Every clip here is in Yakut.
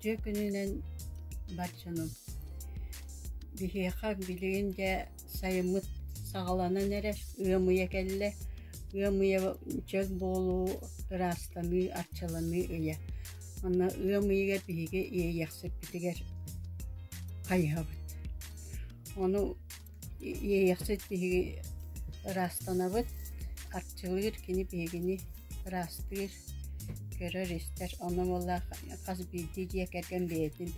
Үтүө күнүнэн бар дьонум! Биһиэхэ билигин дьэ сайыммыт саҕаланан эрэр, ыам ыйа кэллэ. Ыам ыйа чөл буолуу, ыраастаныы, арчыланыы ыйа. Онно ыам ыйыгар биһиги иэйиэхсиппитигэр хайыһабыт. Ону Иэйэхсит биһиги ыраастанабыт, арчылыыр кини биһигини ыраастыыр, көрөр-истэр. Онон буоллаах хас биирдии дьиэ кэргэн бэйэтин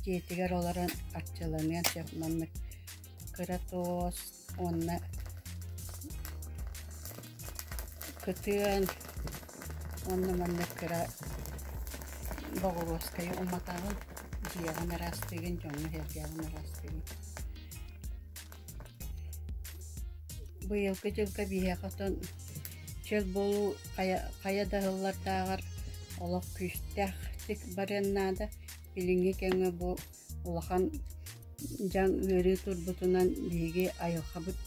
дьиэтигэр олорон арчыланыан сөп. Маннык кыра туос уонна кытыан уонна маннык кыра боҕуруоскайы уматаҕын, дьиэҕин ыраастыыгын, дьоҥҥо-сэргэҕин ыраастыыгын. Быйылгы дьылга биһиэхэ оттон чөл буолуу хайа, хайа да ыһыллардааҕар олох күүстээхтик барыан наада. Билиҥҥи кэмҥэ бу улахан дьаҥ ыарыы турбутунан биһиги айылҕабыт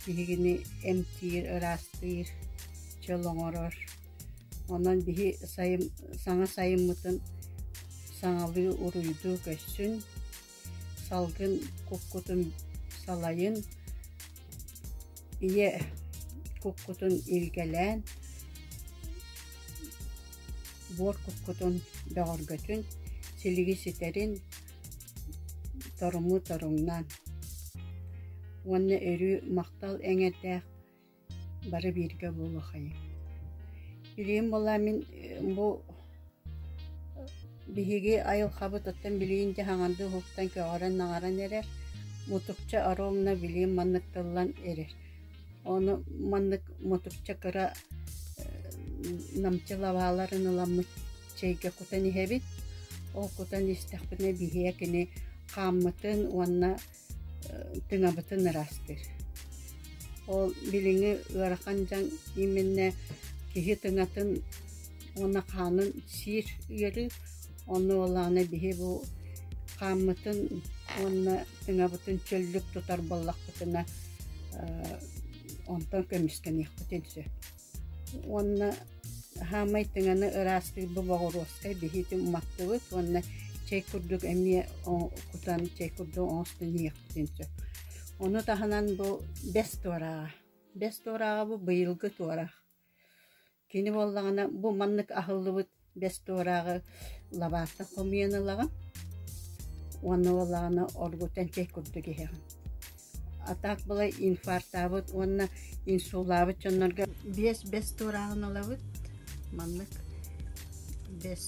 биһигини эмтиир, ыраастыыр, чөл оҥорор. Онон биһи сайын саҥа сайыммытын саҥалыы уруйдуу көссүн, салгын куккутун салайын, ийэ куккутун илгэлээн, буор куккутун бөҕөргөтүн, силиги ситэрин, торуму торуҥнаан уонна өрүү махтал эҥэрдээх бары бииргэ буолуохайыҥ. Билигин буоллаа мин бу биһиги айылҕабыт оттон билигин дьэ хаҥардыы уһуктан көҕөрөн-наҕаран эрэр, мутукча оруобуна билигин маннык тыллан эрэр. Ону маннык мутукча кыра намчы лабааларын ыламмыт чэйгэ кутан иһэбит. Ол кутан истэхпинэ биһиэ кини хааммытын уонна тыҥабытын ыраастыыр. Ол билиҥҥи ыарахан дьаҥ именно киһи тыҥатын уонна хаанын сиир ыарыы. Онно буоллаҕына биһи бу хааммытын уонна тыҥабытын чөллүк тутар буоллахпытына онтон көмүскэниэхпитин сөп. Уонна хаамай тыҥаны ыраастыыр бу боҕуруоскай биһиги уматтыбыт уонна чэй курдук эмиэ кутан чэй курдук оҥостон иһиэхпитин сөп. Ону таһынан бу бэс туорааҕа. Бэс туорааҕа бу быйылгы туораах. Кини буоллаҕына бу маннык аһыллыбыт бэс туорааҕы лабааттан хомуйан ылаҕын уонна буоллаҕына оргутан чэй курдук иһэҕин. А так былай инфарктаабыт уонна инсуллаабыт дьоннорго биэс бэс туорааҕын ылабыт. Маннык бэс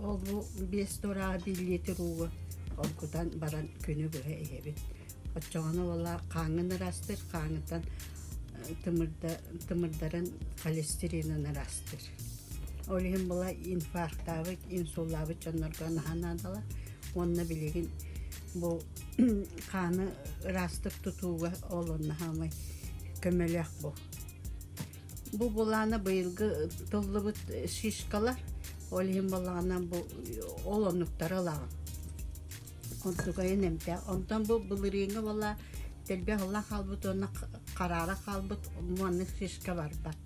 ол бу биэс туорааҕы биир литр ууга оргутан баран күнү быһа иһэбит. Оччоҕуна уола хааҥҥын ыраастыыр, хааҥҥыттан тымырда, тымырдарын холестеринын ыраастыыр. Ол иһин була инфарктаабыт, инсуллаабыт дьоннорго наһаа наадалар. Уонна билигин бу хааны ыраастык тутууга ол онно хаамай көмөлөөх бу. Бу булаана быйылгы тыллыбыт шишкалар, ол иһин буоллаҕына бу ол оннуктары ылаҕын. Онтукайын эмтээх. Онтон бу былырыыҥҥы буолла дэлби аһыллан хаалбыт уонна хараара хаалбыт маннык шишка барбат.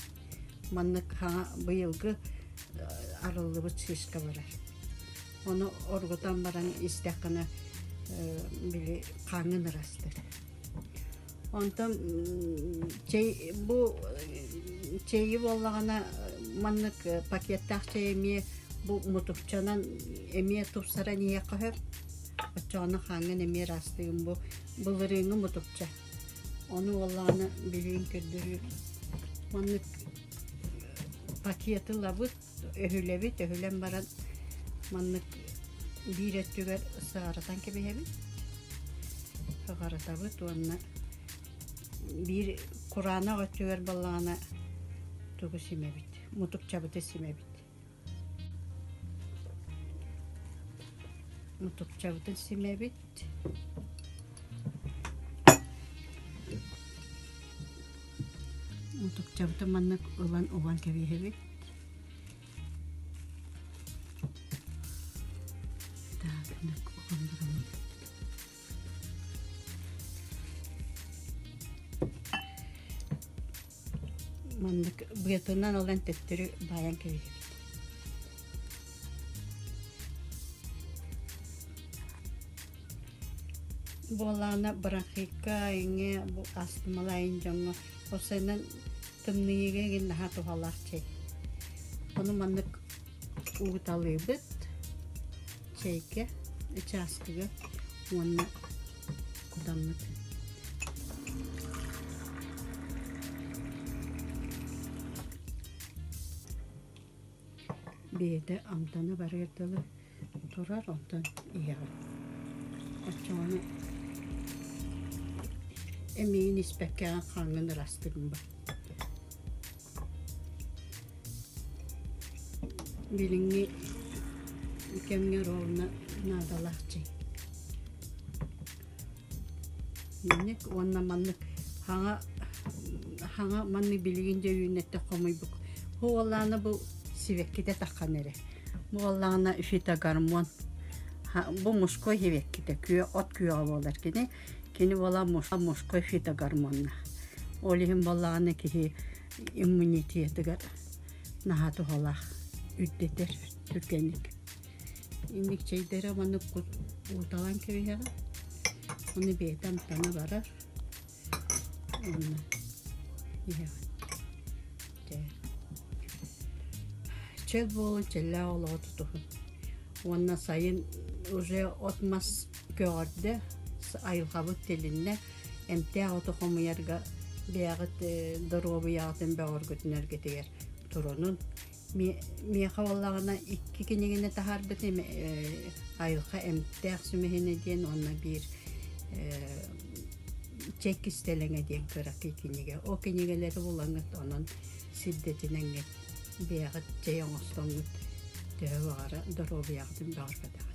Маннык хаҥа быйылгы арыллыбыт шишка барар. Ону оргутан баран истэххинэ били хааҥҥын ырастыр. Онтон чэй бу чэйи буоллаҕына маннык пакеттаах чэй эмиэ бу мутукчанан эмиэ тупсаран иһиэххэ сөп. Оччоҕуна хааҥҥын эмиэ ыраастыгын бу былырыыҥҥы мутукча. Ону буоллаҕына билигин көрдөрүү маннык пакеты ылабыт Өһүлэбит, өһүлэн баран маннык биир өттүгэр сыҕарытан кэбиһэбит. Сыҕарытабыт уонна биир кураанах өттүгэр баллаҕына тугу симэбит, мутукчабыты симэбит. Мутукчабытын симэбит. Мутукчабытын маннык ылан уган кэбиһэбит. Так, уган бараммыт. Маннык быатынан ылан төттөрү баайан кэбиһэбит. Буоллаҕына бронхикка эҥэ бу астмалаайын дьоҥҥо уопсайынан тымныйыыга игин наһаа туһалаах чэй. Ону маннык угуталыыбыт чэйгэ, чааскыга уонна кутаммыт. Бэйэтэ амтана барыар дылы турар, онтон иһэҕин. Оччоҕуна эмиийин испэккэҕин хаҥҥын ырастыгын бар. Билиҥҥи кэмҥэ ровно наадалаах чэй. Инник уонна маннык хаҥа хаҥа маннык билигин дьэ үүннэттэ хомуйбук. Хуоллаана бу сибэккитэ таххан эрэ. Буоллаҕына фитогормон. Бу мужской сибэккитэ күө от күөҕэ буолар кини. Кини буола мужской фитогормоннаах. Ол иһин буоллаҕына киһи иммунитетыгар наһаа туһалаах үрдэтэр түргэнник. Инник чэйдэрэ маннык ууталаан кэбиһэҕин. Ону бэйэтэ амтана барар. Уонна иһэҕин. Дьэ. Чөл буолун, чөллөөх олоҕу тутуһун. Уонна сайын уже от-мас көҕөрдө, айылҕабыт тилиннэ, эмтээх оту хомуйарга бэйэҕит доруобуйаҕытын бөҕөргөтүнэргитигэр турунун. Миэхэ буоллаҕына икки кинигэни таһаарбытым айылҕа эмтээх сүмэһинэ диэн уонна биир чэй кистэлэҥэ диэн кыракый кинигэ. Ол кинигэлэри булаҥҥыт онон сирдэтинэҥҥит бэйэҕит чэй оҥостоҥҥут төһө баҕара доруобуйаҕытын бөҕөргөтөҕүт.